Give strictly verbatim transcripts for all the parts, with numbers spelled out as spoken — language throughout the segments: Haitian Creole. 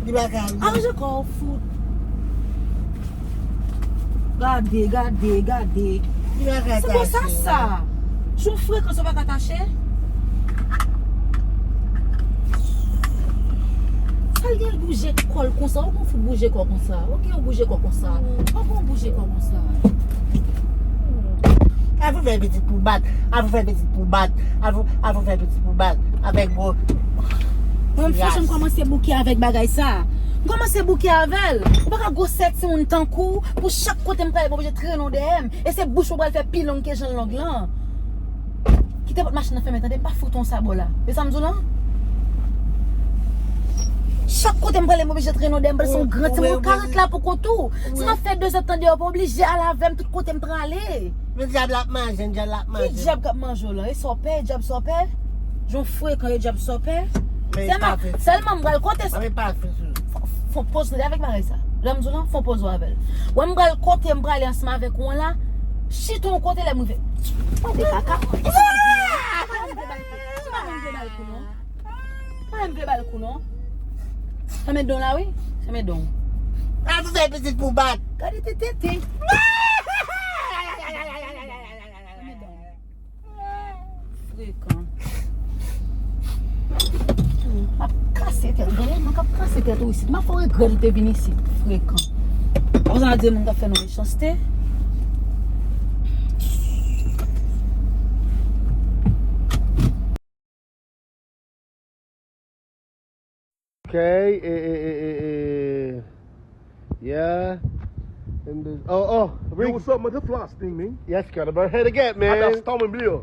Li pa ka. Aranje kò w, fout. Gade, gade, gade. Li pa ka. Se konsa tache. Sa. Jan w frekan sa, w pa ka tache. Sa l gen l bouje kò l konsa? Ou konn fout bouje kò konsa? Ou gen w bouje kò konsa? Ou konn bouje kò konsa? Avè w fè pitit pou bat. Avè w fè pitit pou bat. Avè w, avè w fè pitit pou bat. Avèk gwo. Mwen, franchman, m kòmanse bouke avèk bagay sa. M kòmanse bouke avè l. Ou pa ka gwosè timoun tankou w, pou chak kote m prale, m oblije trennen w dèyè m. E se bouch ou pral fè pi long ke jan l long lan. Kite pòt machin nan fèmen, tande, m pa fout yon sabò la. E sa m di w lan? Chak kote m prale, m oblije trennen w dèyè m, paske se yon gran timoun, ou ka ret la pou kont ou. Si m ap fè de zòt tan deyò, w pa oblije al avè m tout kote m prale. Men dyab la ap manje, dyab la ap manje. Ki dyab k ap manje w lan? E sa w pè, e dyab sa w pè? Jan w frekan, e dyab sa w pè? Sèlman, sèlman m pral kote. Mwen pa fè sou. Fon poz tande avèk bagay sa. Lè m di w lan, fon poz ou avè l. Wè m pral kote m prale ansanm avèk ou an la, chita yon kote lè m rive. Tande kaka. E sa m di w lan? Pa menm vle ba l kou non. Pa menm vle ba l kou non. Fèmen don la wi. Fèmen don. Avè w fè pitit pou bat. Gade tete. Frekan. M ap kase tèt. Gade moun k ap kase tèt ou isit. M ap fè w regrèt ou te vin isit. Frekan. Ou sa di moun k ap fè nou mechanste. Okay, eh, eh, eh, eh, eh. Yeah. And this, oh, oh, Yo, what's up, man? Just last thing, man. Yes, got a bird head again, man. I got stomach beer.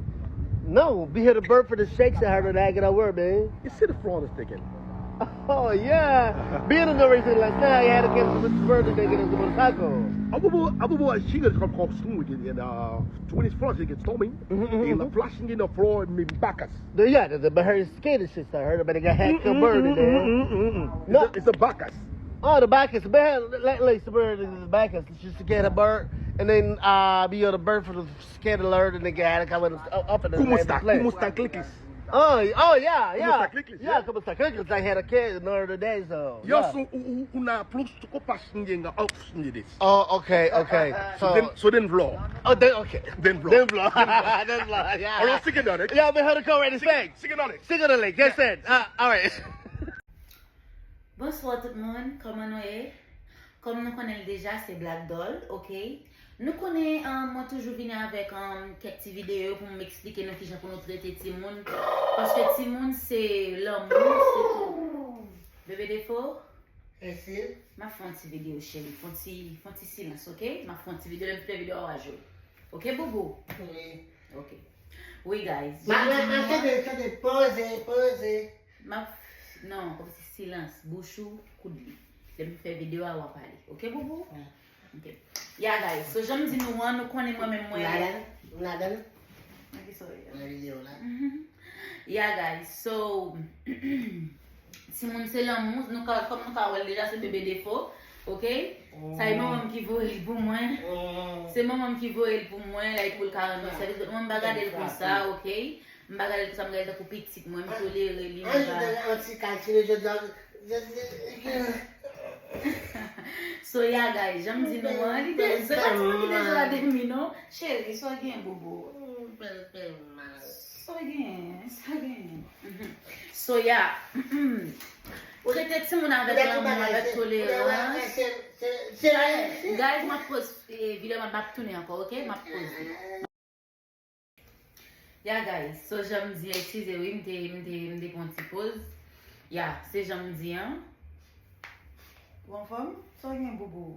No, be here the bird for the shakes. I heard that get over, man. You see the floor is taken. Oh yeah, being in the racing last night, I had to get some bird to take it as a motorcycle. Abubu, abubu, she got come costume with it, and uh, twenty floors, it gets storming. And the flashing in the floor, me back us. The, yeah, the, the, but her skin is just, I heard, but it got hacked to bird in there. No, it's a, it's a bacchus. Oh, the bacchus, man, like, like the bird is the bacchus. It's just to get a bird, and then uh, be on the bird for the scared alert, and the guy had to come up and Kumusta, kumusta klikis. Oh, oh yeah, yeah. Kumusta klikis, yeah, yeah. Kumusta klikis. I had a kid the other day, so. Yo, yeah. So, u, u, una plus tuko pas nyenga, oh, nyenga this. Oh, okay, okay. So, so then, so then vlog. Oh, then, okay. Then vlog. Then vlog. Then vlog, yeah. Hold on, second on it. Yeah, but how to go right respect. Second on it. Second on it. Yes, sir. Uh, all right. Bonswa tout moun, kòman nou ye? Kòm nou konnen l deja, se Black Doll, ok? Nou konnen, um, mwen toujou vini avèk, um, kèk ti videyo pou m eksplike nou kijan pou nou trete timoun. Paske timoun se lanmou, se tou. Bebe Defo? Esil? M ap fè yon ti videyo, cheri. Fè yon ti, fè yon ti silans, ok? M ap fè yon ti videyo, lè m fin fè videyo a, w a jwe. Ok, boubou? Wi. Ok. Wi, guys. Ma, ma, ma, tande, tande, poze, poze. M ap, non, kòmsi silans, bouch ou, koud li. Lè m fè videyo a, w a pale. Ok, boubou? Wi. Ok. Ya, guys, so jan m di nou an, nou konnen mwen menm mwen. Ladan, ladan. Ok, sorry. Nan videyo la. Ya, guys, so, timoun se lanmou, nou ka, kòm nou ka wè l deja, se Bebe Defo, ok? Sa e manman m ki voye l pou mwen. Se manman m ki voye l pou mwen, like, pou l ka rann mwen sèvis. Mwen, m pa gade l konsa, ok? M pa gade l konsa, m gade l tankou pitit mwen, m tolere li, m pa. So, ya, guys, jan m di nou an, li de-, se pa timoun ki deja la demi, non. Cheri, sa w gen, bobo? Sa w gen, sa w gen. So, ya. Trete timoun avèk lanmou, avèk tolerans. Guys, m ap poze, eh, videyo m ap tounen ankò, ok? M ap poze. Ya, guys, so jan m di, eskize wi, m te, m te, m te pran ti poz. Ya, se jan m di an. Ou anfòm? Sa w gen, bobo?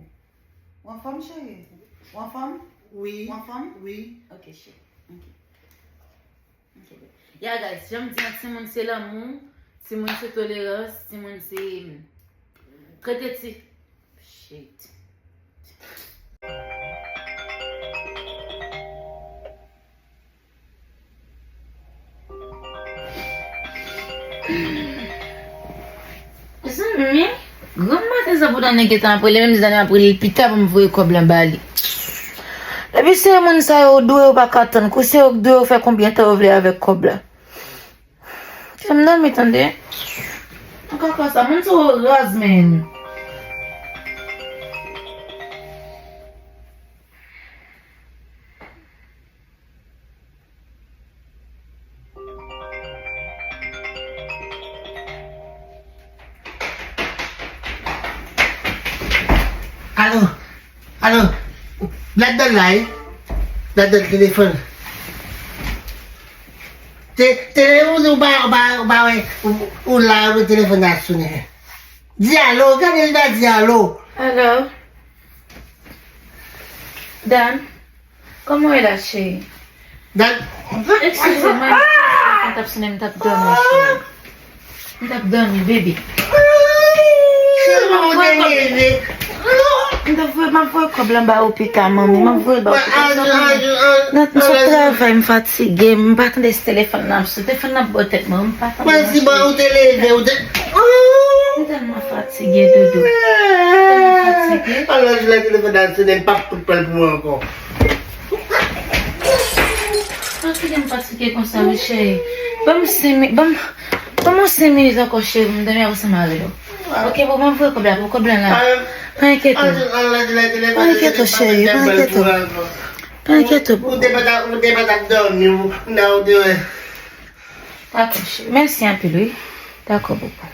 Ou anfòm, cheri? Ou anfòm? Wi. Ou anfòm? Wi. Ok, cheri. Ok. Ok, babe. Ya, guys, jan m di an, timoun se lanmou, timoun se tolerans, timoun se trete ti. Shit. Mezanmi, granm maten sa poutan nèg gentan ap rele, menm si Dani ap rele l pita pou m voye kòb la ba li. Depi se moun sa yo dwe, yo pa ka tann. Kou se yo k dwe, yo fè konbyen tan yo vle avèk kòb la. Kite m dòmi, tande. Ankò konsa, moun sou ròz, men. Alo, alo, ladan la, wi. Ladan telefòn. Te, te, ou, ou pa, ou pa, ou pa wè, ou, ou la, ou telefòn nan ap sonnen. Di alo, gade l la, di alo. Alo. Dan, kòman w ye la, cheri? Dan. Eskize mwen, m t ap sonnen, m t ap dòmi, cheri. M t ap dòmi, baby. Cheri, m ap voye kòb. M t ap voye, m ap voye kòb la ba ou pita, manmi. M ap voye ba ou pita. Nan, m sot travay, m fatige, m pa tande si telefòn nan ap sonnen. Telefòn nan ap bò tèt mwen, m pa tande. Mwen si bon, ou te leve, ou te. M tèlman fatige, doudou. M tèlman fatige. Alò, jodi la telefòn nan sonnen, m p ap fout pran l pou mwen ankò. Fatige, m fatige konsa, wi, cheri. Ban m senk mi-, ban m, ban m yon senk minit ankò, cheri, pou m dòmi, apre sa m ale yo. Ok, bon, m ap voye kòb la, pou kòb la la. Pa enkyete w. Pa enkyete w, cheri, pa enkyete w. Pa enkyete w. Ou te pa ta, ou te pa ta dòmi, ou, nan ou te wè. Dakò, cheri. Mèsi anpil, wi. Dakò, bòbò.